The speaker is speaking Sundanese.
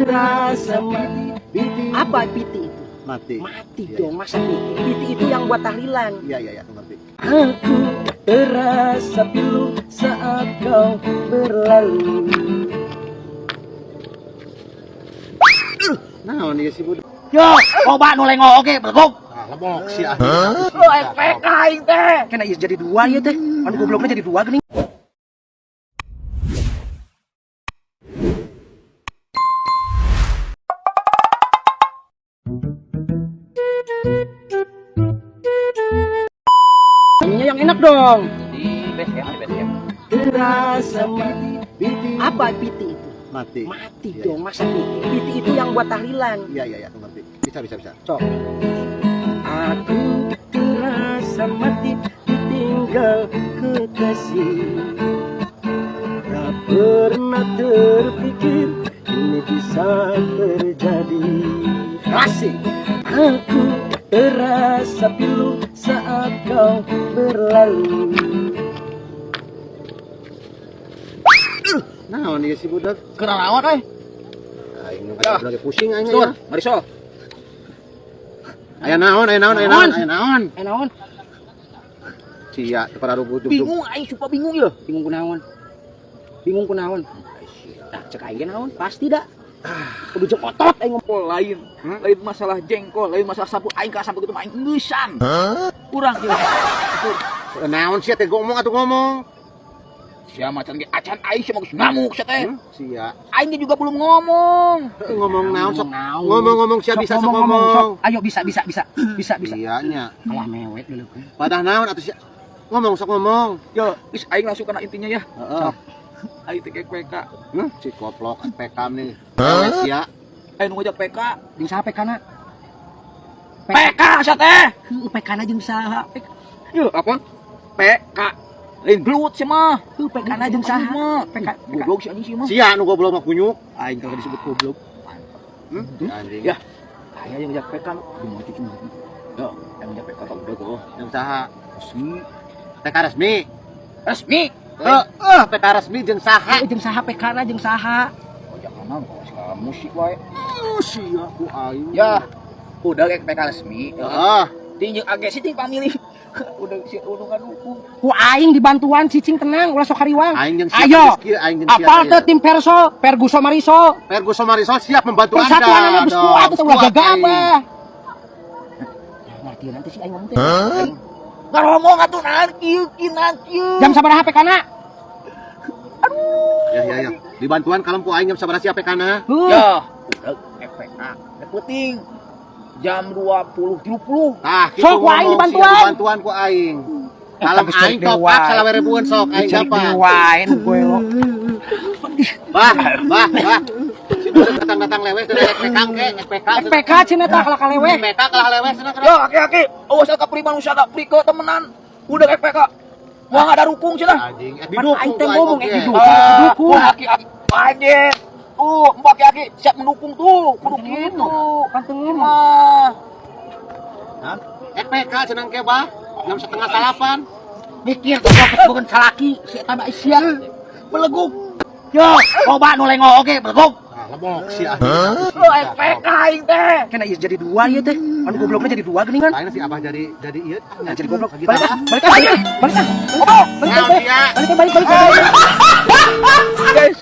Terasa mati. Apa piti itu? Mati. Mati Iya, dong, masa piti? Piti itu yang buat tahlilan. Iya, aku ngerti. Aku terasa pilu saat kau berlalu. Nah, ini si budak. Yo, loba nu lengo oge belegog. Ah, lemok sih ah. Oh, PK aing teh. Kena iya jadi dua ya teh. Anu gobloknya jadi dua gini. Nyanyinya yang enak dong. Di base camp, di base camp. Terasa mati. Apa piti itu? Mati. Mati Iya, dong, masa piti? Piti itu yang buat tahlilan. Iya, aku ngerti. Bisa. Sok. Aku terasa mati ditinggal kekasih. Tak pernah terpikir ini bisa terjadi. Asik. Aku terasa pilu saat kau berlalu. Nah, ini si budak. Keur naon euy? Aing lagi pusing aing Sur, ya. Marisol. Aya naon, aya naon, aya naon, aya naon. Eh naon? Sia, teu pararuguh jug. Bingung aing sumpah bingung ya. Bingung kunaon? Bingung kunaon? Nah, cek aing ge naon? Pasti dah. Kudu jeung otot aing ngomong. Jengkol lain. Lain masalah jengkol, lain masalah sapu aing ka sapu kitu mah aing ngeusan. Kurang ieu. Sur, Naon sia teh ngomong atuh ngomong. sia macan ge acan aing sia mah geus ngamuk sia teh. Sia. Aing ge juga belum ngomong. Ngomong naon sok. Naon? Ngomong-ngomong sia bisa sok Ngomong, ngomong. sok. Ayo bisa bisa bisa. Bisa bisa. Iya nya. Kalah mewek dulu. Padah naon atuh sia. Ngomong sok ngomong. Yo, geus aing langsung kana intinya ya. Heeh. Aing teh PK. Si koplok PK nih. Ewe sia. Aing nu ngajak PK. Jeung saha PK-na? PK sia teh. Heuh, PK-na jeung saha? Yo, apa? PK. Lain gelut sia mah. Heuh, PK-na jeung saha? Mah. PK. Goblok si anjing sih mah. Sia nu goblok mah kunyuk. Aing kalau disebut goblok. Anjing. Ya. Aing yang ngajak PK lu. Gimana cucu mah. Yo, yang ngajak PK tau udah kok. Jeung saha? Resmi. PK resmi. Resmi. Heeh, PK resmi jeung saha? Heuh, jeung saha PK-na jeung saha? Oh, jangan mah kalau musik wae. Oh, sia ku aing. Ya, udah kayak PK resmi. Heeh. Tinju agak sih ting pamilih. Udah si udah ngadukung. Ku aing dibantuan cicing tenang ulah sok hariwang. Aing jeung sia Ayo. geus kieu, aing jeung sia. Apal teh tim Perso, Perguso Marisol. Ferguson Marisol siap membantu Anda. Persatuan anu geus kuat teh ulah Kuat, gagabah. aing. Ngerti nanti sih aing ngomong teh. Ngaromong atuh naon kieu kieu naon kieu. Jam sabaraha PK-na? Ya. Dibantuan kalem ku aing jam sabaraha sia PK-na? Heuh. Ya, udah PK. Penting jam 20.30. Tah, kitu Sok, ku aing ngomong, sia dibantuan. Dibantuan ku aing. Kalem geus aing cerik top up dewa. salawe ribuan sok aing Cerik dapat. dewain gue lo. Bah, bah, bah. Si budak datang-datang lewes dari PK ke, PK. PK cenah tah kalah kaleweh. PK kalah lewes cenah. Ya, aki-aki, awas ka prima nu sada prike temenan. Udah PK. Moal ada rukung cenah. Anjing, eh Pan didukung aing teh ku aing ngomong oge. eh didukung. Ah, Didukung. wah, aki-aki. Anjir. Tuh, mbak aki-aki siap mendukung tuh, kudu gitu. Pan teu ngomong. Mah. Hah? PK cenah ke bah. Jam 7:30. Mikir goblok bukan salaki, si eta mah sia. Belegug. Yo, loba nu lengo oge belegug. Ah, lemok sia. Oh, PK aing teh. Kena iya jadi dua ya teh. Anu gobloknya jadi dua gini kan. Aing si abah jadi ieu. Nah, jadi goblok. Lagi Balik ah, balik ah, balik ah, balik ah. Ngomong. Balik, balik, Naon sia? balik, balik, balik, balik. Guys.